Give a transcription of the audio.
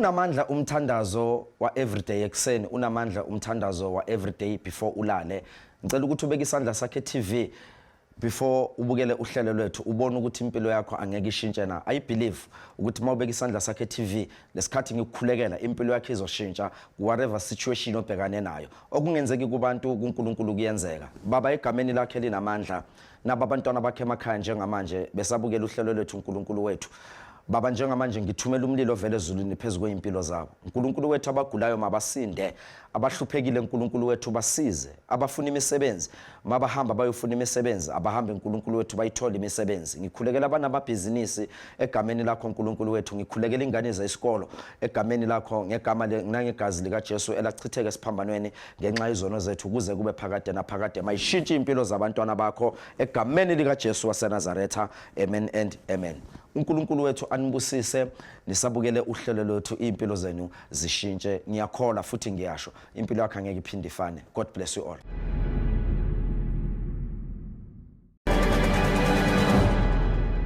Unamandla umthandazo wa everyday ekuseni, unamandla umthandazo wa everyday before ulale. Ngicela ukuthi ubeke isandla sakhe TV before ubukele uhlelo lwethu, ubone ukuthi impilo yakho angeke ishintshe na. I believe ukuthi uma ubeka isandla sakhe TV lesikhathi ngikukhulekela, impilo yakho izoshintsha, whatever situation obhekane nayo. Okungenzeki kubantu, kuNkulunkulu kuyenzeka. Baba, egameni lakhe linamandla, naba abantwana bakhe emakhaya njengamanje besabukela uhlelo lwethu. uNkulunkulu wethu, Baba, njengamanje ngithumela umlilo ovela ezulwini phezu kwey'mpilo zabo. Nkulunkulu wethu, abagulayo mabasinde, abahluphekile, Nkulunkulu wethu, basize, abafuna imisebenzi mabahamba bayofuna imisebenzi, abahambe, Nkulunkulu wethu, bayithole imisebenzi. Ngikhulekela abanamabhizinisi egameni lakho, Nkulunkulu wethu. Ngikhulekela ingane zesikolo egameni lakho, ngegama nangegazi likaJesu elachitheka esiphambanweni ngenxa yezono zethu ukuze kube phakade naphakade. Mayishintshe impilo zabantwana bakho egameni likaJesu waseNazaretha. Amen and amen. UNkulunkulu wethu anibusise nisabukele uhlelo lwethu, impilo zenu zishintshe. Ngiyakholwa futhi ngiyasho, impilo yakho angeke iphinde ifane. God bless you all.